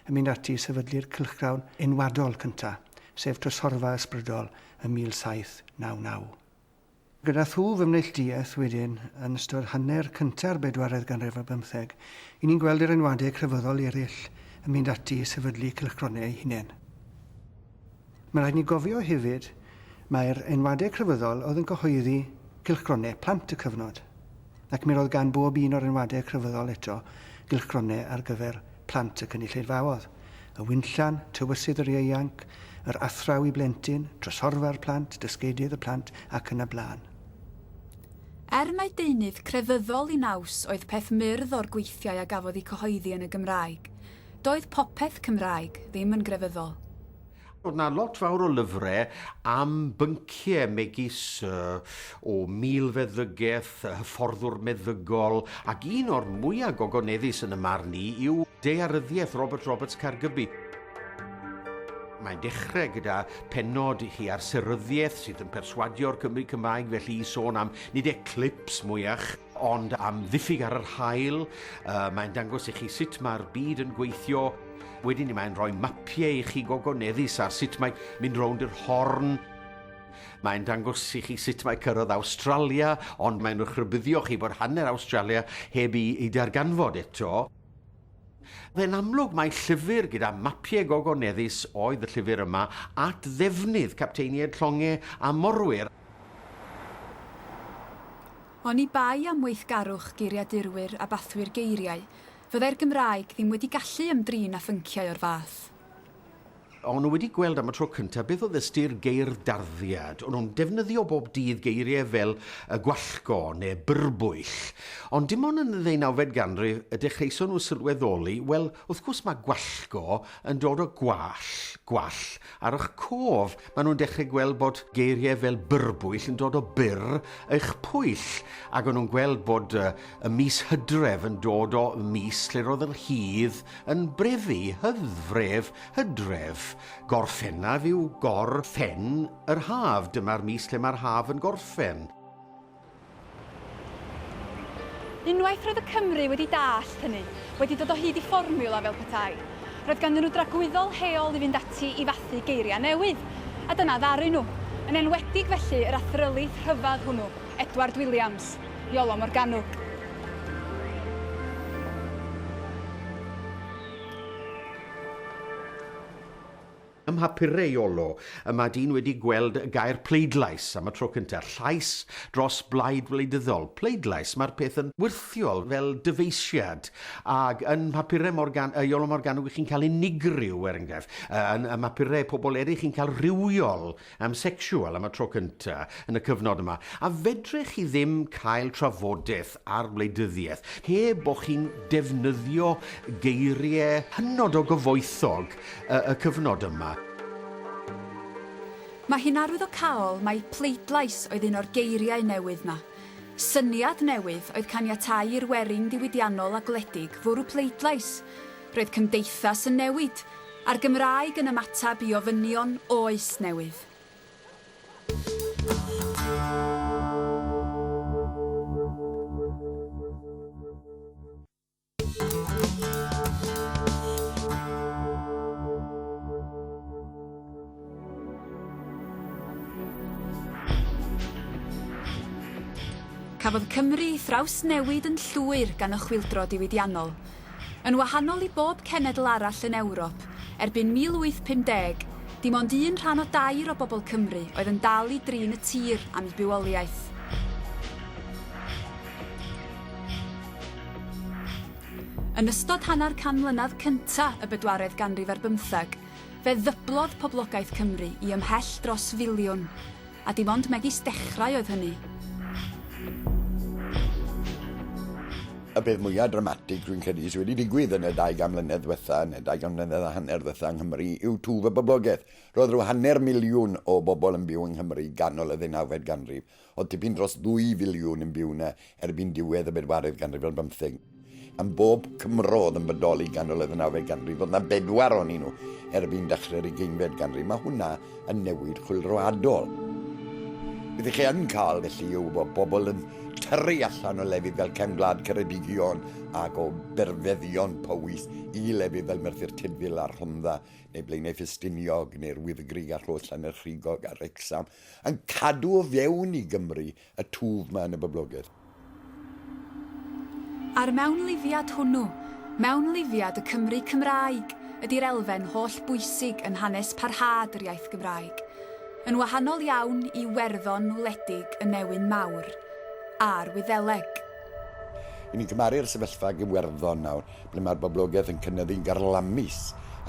yn mynd ati i sefydlu'r cylchgrawn enwadol cyntaf, sef Trysorfa Ysbrydol ym 1799. Gyda thwf ymneillduaeth wedyn yn ystod hanner cynta'r bedwaredd ganrif ar bymtheg, 'y ni'n gweld yr enwadau crefyddol eraill yn mynd ati i sefydlu cylchgronau eu hunain. Mae'n rhaid ni gofio hefyd mai'r enwadau crefyddol oedd yn cyhoeddi cylchgronau plant y cyfnod, ac mi roedd gan bob un o'r enwadau crefyddol eto gylchgronau ar gyfer plant y cynulleidfaodd, y winllan, tywysydd yr ieuanc, yr athraw i blentyn, trysorfa'r plant, dysgedydd y plant, ac yn y blaen. Er mai deunydd crefyddol i naws oedd peth myrdd o'r gweithiau a gafodd eu cyhoeddi yn y Gymraeg, doedd popeth Cymraeg ddim yn grefyddol. Roedd 'na lot fawr o lyfrau am bynciau megis o milfeddygaeth, hyfforddwr meddygol, ac un o'r mwyaf gogoneddus yn y marn i yw Daearyddiaeth Robert Roberts Caergybi. Mae'n dechrau gyda pennod hi ar seryddiaeth sydd yn perswadio'r Cymry Cymraeg felly i sôn am nid eclips mwyach, ond am ddiffyg ar yr haul. Mae'n dangos i chi sut mae'r byd yn gweithio. Wedyn ni mae'n rhoi mapiau i chi gogoneddus ar sut mae mynd rownd yr horn. Mae'n dangos i chi sut mae cyrraedd Awstralia, ond mae'n eich rhybuddio chi bod hanner Awstralia heb ei, ei darganfod eto. Fe'n amlwg mai llyfr gyda mapiau gogoneddus oedd y llyfr yma at ddefnydd capteiniaid llongau a morwyr. Oni bai am weithgarwch geiriadurwyr a bathwyr geiriau, fyddai'r Gymraeg ddim wedi gallu ymdrin â phynciau o'r fath. O'n nhw wedi gweld am y tro cyntaf beth oedd ystyr geirdarddiad. O'n nhw'n defnyddio bob dydd geiriau fel y gwallgo neu byrbwyll. Ond dim ond yn y ddeunawfed ganrif y dechreuson nhw sylweddoli, wel, wrth gwrs mae gwallgo yn dod o gwall, gwall ar eich cof. Maen nhw'n dechrau gweld bod geiriau fel byrbwyll yn dod o byr eich pwyll, ac o'n nhw'n gweld bod y mis Hydref yn dod o mis lle roedd yr hydd yn brefu, hyddfref, hydref. Gorffennaf yw gor-ffen yr haf, dyma'r mis lle mae'r haf yn gorffen. Unwaith roedd y Cymry wedi dallt hynny, wedi dod o hyd i fformiwla fel petai. Roedd ganddyn nhw dragwyddol heol i fynd ati i fathu geiriau newydd, a dyna ddaru nhw. Yn enwedig felly yr athrylith rhyfedd hwnnw, Edward Williams, Iolo Morganwg. Ym mhapurau Iolo, y mae dyn wedi gweld y gair pleidlais am y tro cyntaf, llais dros blaid wleidyddol. Pleidlais, mae'r peth yn wyrthiol fel dyfeisiad. Ac yn mhapurau Morgan, Iolo Morganwg, chi'n cael unigryw, er enghraifft. Yn y mhapurau pobl eraill, chi'n cael rhywiol, am sexual am y tro cynta yn y cyfnod yma. A fedrech chi ddim cael trafodaeth ar wleidyddiaeth heb bo chi'n defnyddio geiriau hynod o gyfoethog y, y cyfnod yma. Mae hi'n arwyddocaol mai pleidlais oedd un o'r geiriau newydd 'ma. Syniad newydd oedd caniatáu i'r werin ddiwydiannol a gwledig fwrw pleidlais. Roedd cymdeithas yn newid, A'r Gymraeg yn ymateb i ofynion oes newydd. Cafodd Cymru ei thrawsnewid yn llwyr gan y Chwyldro Diwydiannol. Yn wahanol i bob cenedl arall yn Ewrop, erbyn 1850, dim ond un rhan o dair o bobl Cymru oedd yn dal i drin y tir am eu bywoliaeth. Yn ystod hanner can mlynedd cynta' y bedwaredd ganrif ar bymtheg, fe ddyblodd poblogaeth Cymru i ymhell dros filiwn. A dim ond megis dechrau oedd hynny. Y peth mwyaf dramatig dwi'n credu sydd wedi digwydd yn y 200 mlynedd ddiwetha, neu 200 mlynedd a hanner ddiwetha yng Nghymru, yw twf y boblogaeth. Roedd rhyw hanner miliwn o bobl yn byw yng Nghymru ganol y ddeunawfed ganrif. Oedd tipyn dros ddwy filiwn yn byw yna erbyn diwedd y bedwaredd ganrif ar bymtheg. Am bob Cymro oedd yn bodoli ganol y ddeunawfed ganrif, oedd 'na bedwar ohonyn nhw erbyn dechrau'r ugeinfed ganrif. Mae hwnna yn newid chwyldroadol. Beth ych chi yn cael felly yw bod bobl yn tyrru allan o lefydd fel cefn gwlad Ceredigion ac o berfeddion Powys i lefydd fel Merthyr Tudful a'r Rhondda neu Blaenau Ffestiniog neu'r Wyddgrug a Rhos Llanerchrugog a Wrecsam, yn cadw o fewn i Gymru y twf 'ma yn y boblogaeth. A'r mewnlifiad hwnnw, mewnlifiad y Cymry Cymraeg, ydi'r elfen holl bwysig yn hanes parhad yr iaith Gymraeg, yn wahanol iawn i Werddon wledig y Newyn Mawr, a'r Wyddeleg. Y'ni'n ni'n cymharu'r sefyllfa ag Iwerddon nawr, ble mae'r boblogaeth yn cynyddu'n garlamus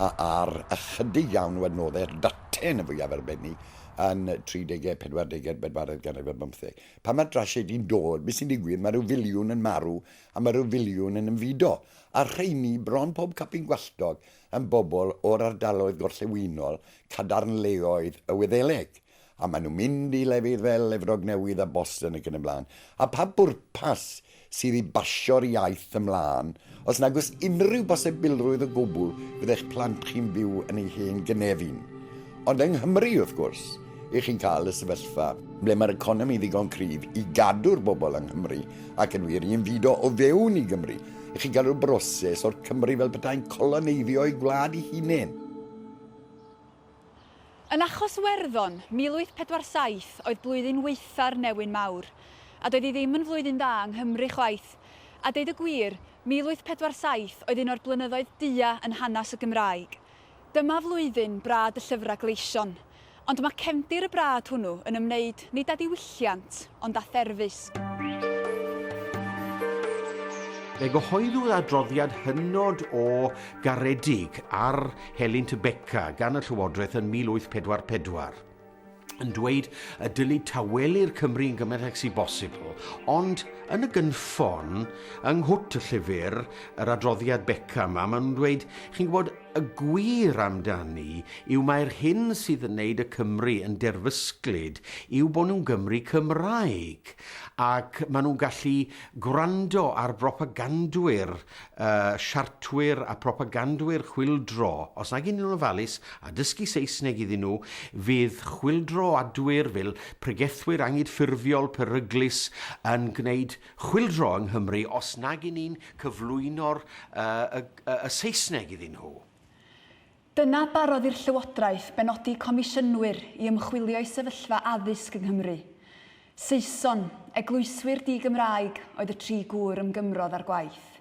a ar ychydig iawn o adnoddau, daten yn fwyaf arbennig, yn 30au, 40au, bedwaredd ganrif ar bymtheg. Pan mae'r drasiedi'n dod, beth sy'n digwydd, mae rhyw filiwn yn marw a mae rhyw filiwn yn ymfudo. A rheini, bron pob capyn gwalltog, yn bobl o'r ardaloedd gorllewinol, cadarnleoedd y Wyddeleg. A maen nhw'n mynd i lefydd fel Efrog Newydd a Boston ac yn y blaen. A pa bwrpas sydd i basio'r iaith ymlaen, os nag oes unrhyw bosibilrwydd o gwbl fydd eich plant chi'n byw yn eu hen gynefin. Ond yng Nghymru, wrth gwrs, y'ch chi'n cael y sefyllfa ble mae'r economi ddigon cryf i gadw'r bobl yng Nghymru ac yn wir i ymfudo o fewn i Gymru. Y'ch chi'n cael rhyw broses o'r Cymry fel petai'n coloneiddio eu gwlad eu hunain. Yn achos Werddon, 1847 oedd blwyddyn waetha'r newyn mawr, a doedd hi ddim yn flwyddyn dda yng Nghymru chwaith. A deud y gwir, 1847 oedd un o'r blynyddoedd dua yn hanes y Gymraeg. Dyma flwyddyn brad y llyfrau gleision. Ond mae cefndir y brad hwnnw yn ymwneud nid â diwylliant, ond â therfysg. Fe gyhoeddwyd adroddiad hynod o garedig ar helynt y Beca gan y Llywodraeth yn 1844, yn dweud y dylid tawelu'r Cymry yn gymaint ag sy'n bosibl, ond yn y gynffon, yng nghwt y llyfr, yr adroddiad Beca yma, maen nhw'n dweud, chi'n gwybod, y gwir amdani yw mai'r hyn sydd yn wneud y Cymry yn derfysglyd yw bod nhw'n Gymry Cymraeg, ac maen nhw'n gallu gwrando ar bropagandwyr y siartwyr a propagandwyr chwyldro, os nag y'n nhw'n ofalus a dysgu Saesneg iddyn nhw, fydd chwyldroadwyr fel pregethwyr angydffurfiol peryglus yn gwneud chwyldro yng Nghymru os nag y'n ni'n cyflwyno'r y, y, y Saesneg iddyn nhw. Dyna barodd i'r Llywodraeth benodi comisiynwyr i ymchwilio i sefyllfa addysg yng Nghymru. Saeson, eglwyswyr di-Gymraeg oedd y tri gŵr ymgymrodd â'r gwaith.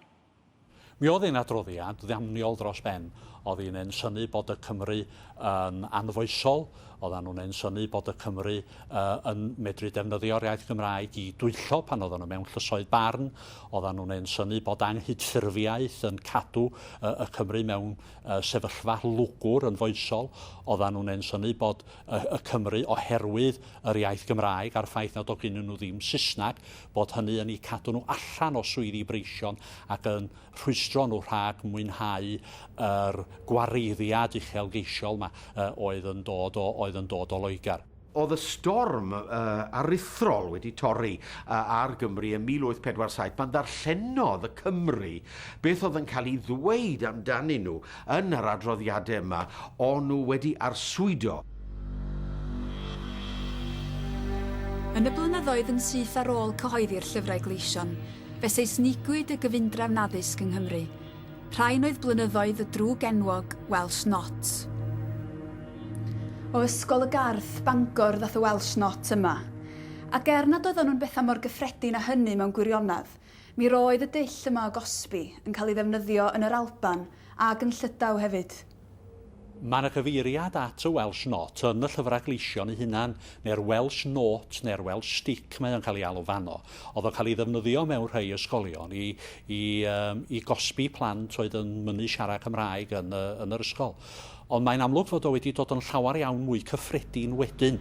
Mi oedd ein adroddiad ddamniol dros ben. Oedd hi'n ein synnu bod y Cymry yn anfoesol, oeddan nhw'n ein synnu bod y Cymry uh, yn medru defnyddio'r iaith Gymraeg i dwyllo pan oedden nhw mewn llysoedd barn, oeddan nhw'n ein synnu bod anghydffurfiaeth yn cadw uh, y Cymry mewn uh, sefyllfa lwgwr yn foesol, oeddan nhw'n ein synnu bod y, y Cymry oherwydd yr iaith Gymraeg a'r ffaith nad oedd gennyn nhw ddim Saesneg, bod hynny yn eu cadw nhw allan o swyddi breision ac yn rhwystro nhw rhag mwynhau yr gwareiddiad uchelgeisiol 'ma oedd yn dod o oedd yn dod o Loegr. Oedd y storm aruthrol wedi torri ar Gymru ym 1847 pan ddarllenodd y Cymry beth oedd yn cael ei ddweud amdanyn nhw yn yr adroddiadau yma, o'n nhw wedi arswydo. Yn y blynyddoedd yn syth ar ôl cyhoeddi'r Llyfrau Gleision, fe Seisnigwyd y gyfundrefn addysg yng Nghymru. Rhain oedd blynyddoedd y drwg-enwog Welsh Not. O Ysgol y Garth, Bangor, ddath y Welsh Not yma. Ac er nad oedden nhw'n bethau mor gyffredin â hynny mewn gwirionedd, mi roedd y dull yma o gosbi yn cael ei ddefnyddio yn yr Alban ag yn Llydaw hefyd. Mae 'na gyfeiriad at y Welsh Not yn y Llyfrau Gleision ei hunan, neu'r Welsh Note neu'r Welsh Stick mae o'n cael ei alw fanno. Oedd o'n cael ei ddefnyddio mewn rhai ysgolion i, i, um, i gosbi plant oedd yn mynnu siarad Cymraeg yn, y, yn yr ysgol. Ond mae'n amlwg fod o wedi dod yn llawer iawn mwy cyffredin wedyn.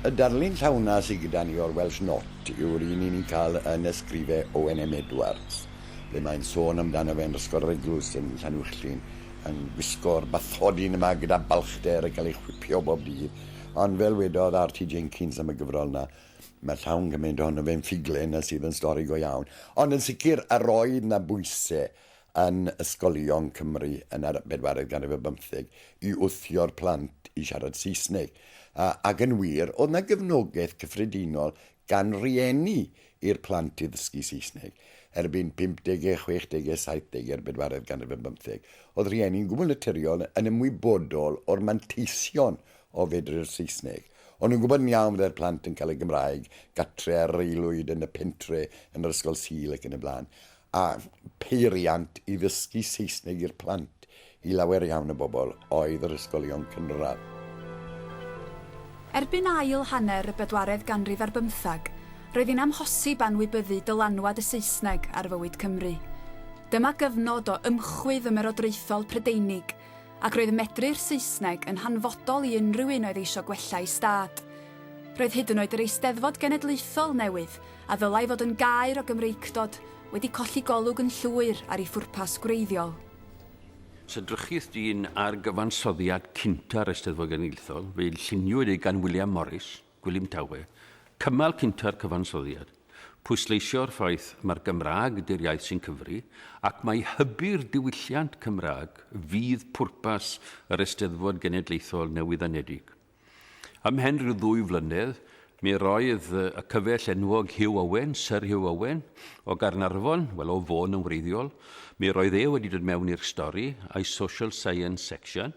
Y darlun llawna sydd gyda ni o'r Welsh Not yw'r un i ni'n cael yn ysgrifau Owen M Edwards. ble mae'n sôn amdano fe yn Ysgol yr Eglwys yn Llanuwchllyn, yn gwisgo'r bathodyn yma gyda balchder a cael ei chwipio bob dydd. Ond fel wedodd R.T. Jenkins am y gyfrol 'na, mae llawn gymaint ohono fe'n ffuglen na sydd yn stori go iawn. Ond yn sicr, yr oedd 'na bwyse yn ysgolion Cymru yn yr bedwaredd ganrif ar bymtheg i wthio'r plant i siarad Saesneg. Ac yn wir, oedd 'na gefnogaeth cyffredinol gan rieni i'r plant i ddysgu Saesneg. Erbyn pump-dege, chwech-dege, saith-dege'r bedwaredd ganrif ar bymtheg, oedd rhieni'n gwbl naturiol yn ymwybodol o'r manteision o fedru'r Saesneg. O'n nhw'n gwybod yn iawn fyddai'r plant yn cael y Gymraeg gatre ar yr aelwyd, yn y pentre, yn yr ysgol Sul ac yn y blaen. A pheiriant i ddysgu Saesneg i'r plant i lawer iawn o bobl oedd yr ysgolion cynradd. Erbyn ail hanner y bedwaredd ganrif ar bymtheg, roedd hi'n amhosib anwybyddu dylanwad y Saesneg ar fywyd Cymru. Dyma gyfnod o ymchwydd ymerodraethol Prydeinig, ac roedd medru'r Saesneg yn hanfodol i unrhyw un oedd eisio gwella ei stad. Roedd hyd yn oed yr Eisteddfod Genedlaethol newydd, a ddylai fod yn gaer o Gymreictod, wedi colli golwg yn llwyr ar ei phwrpas gwreiddiol. Os edrychith dyn ar gyfansoddiad cynta'r Eisteddfod Genedlaethol, fe'i lluniwyd ei gan William Morris, Gwilym Tawe, cymal cynta'r cyfansoddiad, pwysleisio'r ffaith mae'r Gymraeg ydy'r iaith sy'n cyfri, ac mai hybu'r diwylliant Cymraeg fydd pwrpas yr Eisteddfod Genedlaethol newydd-anedig. Ymhen rhyw ddwy flynedd, mi roedd y cyfell enwog Hugh Owen, Sir Hugh Owen, o Gaernarfon, wel o Fôn yn wreiddiol, mi roedd e wedi dod mewn i'r stori, a'i Social Science Section.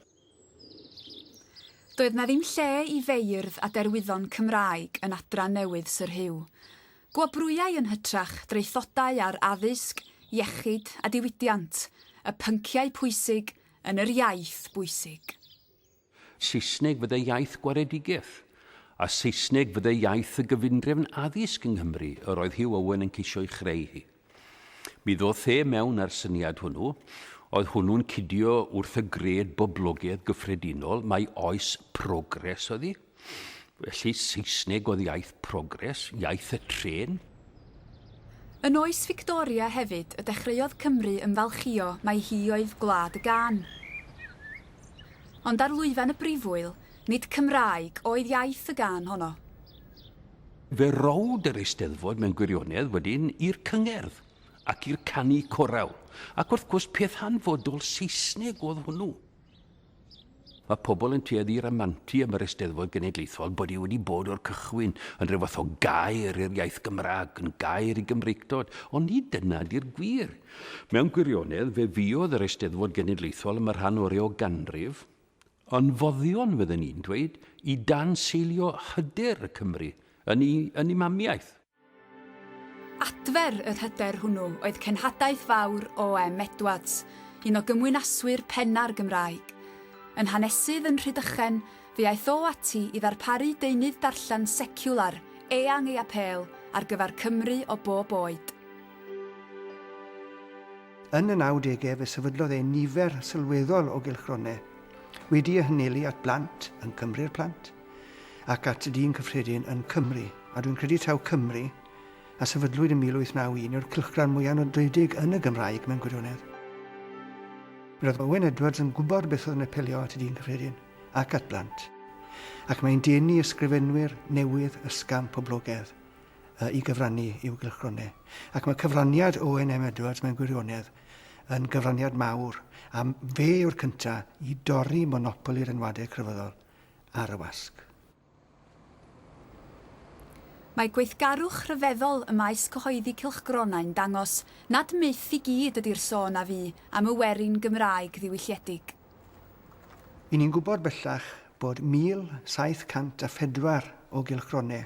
Doedd 'na ddim lle i feirdd a derwyddon Cymraeg yn adran newydd Syr Hugh. Gwobrwyau yn hytrach draethodau ar addysg, iechyd a diwydiant, y pynciau pwysig yn yr iaith bwysig. Saesneg fyddai iaith gwaredigaeth, a Saesneg fyddai iaith y gyfundrefn addysg yng Nghymru yr oedd Hugh Owen yn ceisio'i chreu hi. Mi ddoth e mewn â'r syniad hwnnw, oedd hwnnw'n cydio wrth y gred boblogaidd gyffredinol mai oes progress oedd hi. Felly Saesneg oedd iaith progress, iaith y trên. Yn oes Fictoria hefyd y dechreuodd Cymru ymfalchïo mai hi oedd gwlad y gân. Ond ar lwyfan y brifwyl, nid Cymraeg oedd iaith y gân honno. Fe rowd yr Eisteddfod mewn gwirionedd wedyn i'r cyngerdd ac i'r canu corawl, ac wrth gwrs peth hanfodol Saesneg oedd hwnnw. Mae pobl yn tueddu i ramantu am yr Eisteddfod Genedlaethol bod hi wedi bod o'r cychwyn yn rhyw fath o gaer i'r iaith Gymraeg, yn gaer i Gymreictod, ond nid dyna di'r gwir. Mewn gwirionedd, fe fuodd yr Eisteddfod Genedlaethol am y rhan orau o ganrif, yn foddion, fydden i'n dweud, i danseilio hyder y Cymry yn eu, yn eu mamiaith. Adfer yr hyder hwnnw oedd cenhadaeth fawr O.M. Edwards, un o gymwynaswyr penna'r Gymraeg. Yn hanesydd yn Rhydychen, fe aeth o ati i ddarparu deunydd darllen seciwlar, eang ei apêl, ar gyfer Cymry o bob oed. Yn y nawdegau fe sefydlodd e nifer sylweddol o gylchgronau wedi eu hanelu at blant yn Cymru'r Plant ac at y dyn cyffredin yn Cymru, a dwi'n credu taw Cymru, a sefydlwyd yn 1891, yw'r cylchgrawn mwyaf nodedig yn y Gymraeg mewn gwirionedd. Mi roedd Owen Edwards yn gwybod beth oedd yn apelio at y dyn cyffredin ac at blant, ac mae'n denu ysgrifenwyr newydd ysgafn poblogaidd i gyfrannu i'w gylchgronau. Ac mae cyfraniad Owen M Edwards mewn gwirionedd yn gyfraniad mawr, a fe yw'r cyntaf i dorri monopoli'r enwadau crefyddol ar y wasg. Mae gweithgarwch rhyfeddol y maes cyhoeddi cylchgronau'n dangos nad myth i gyd ydi'r sôn a fu am y werin Gymraeg ddiwylliedig. Y'n ni'n gwybod bellach bod 1,704 o gylchgronau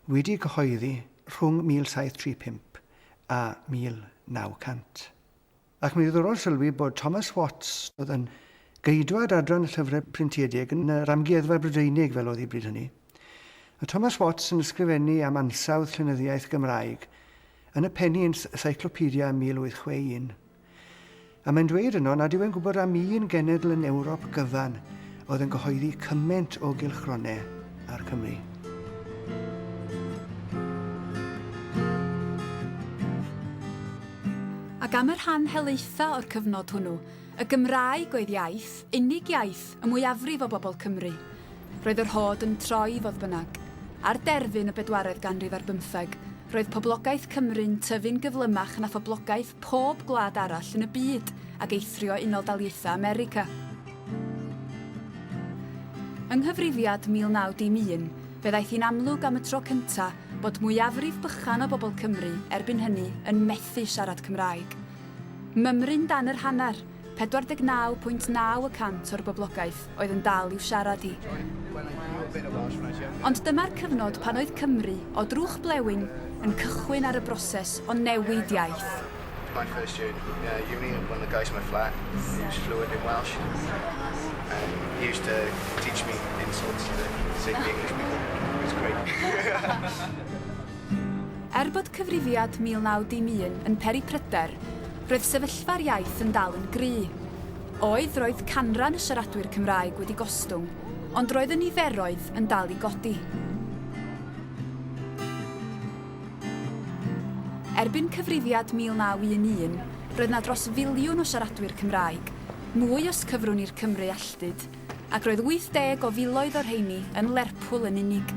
wedi cyhoeddi rhwng 1735 a 1900. Ac mae'n ddiddorol sylwi bod Thomas Watts, oedd yn geidwad adran y llyfrau printiedig yn yr Amgueddfa Brydeinig fel oedd hi bryd hynny, a Thomas Watts yn ysgrifennu am ansawdd llenyddiaeth Gymraeg yn y Penny Encyclopedia 1861. A mae'n dweud yno nad yw e'n gwybod am un genedl yn Ewrop gyfan oedd yn cyhoeddi cymaint o gylchgronau â'r Cymry. Ac am y rhan helaetha o'r cyfnod hwnnw, y Gymraeg oedd iaith, unig iaith, y mwyafrif o bobl Cymru. Roedd yr hod yn troi, fodd bynnag. Ar derfyn y bedwaredd ganrif ar bymtheg, roedd poblogaeth Cymru'n tyfu'n gyflymach na phoblogaeth pob gwlad arall yn y byd, ag eithrio Unol Daliaethau America. Yng nghyfrifiad 1901, fe ddaeth hi'n amlwg am y tro cyntaf bod mwyafrif bychan o bobl Cymru erbyn hynny yn methu siarad Cymraeg. Mymryn dan yr hanner, 49.9 y cant o'r boblogaeth oedd yn dal i'w siarad hi. Ond dyma'r cyfnod pan oedd Cymru, o drwch blewyn, yn cychwyn ar y broses o newid iaith. My first year in uni, one of the guys in my flat, he was fluent in Welsh, and he used to teach me insults to say to the English people. It was great. Er bod cyfrifiad 1901 yn peri pryder, roedd sefyllfa'r iaith yn dal yn gry'. Oedd, roedd canran y siaradwyr Cymraeg wedi gostwng, ond roedd y niferoedd yn dal i godi. Erbyn cyfrifiad 1911, roedd 'na dros filiwn o siaradwyr Cymraeg, mwy os cyfrwn i'r Cymry alltud, ac roedd 80 o filoedd o'r rheini yn Lerpwl yn unig.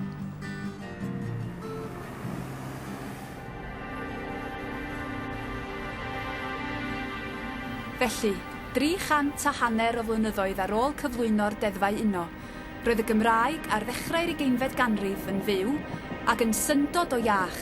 Felly, dri chant a hanner o flynyddoedd ar ôl cyflwyno'r Deddfau Uno, roedd y Gymraeg ar ddechrau'r ugeinfed ganrif yn fyw ac yn syndod o iach.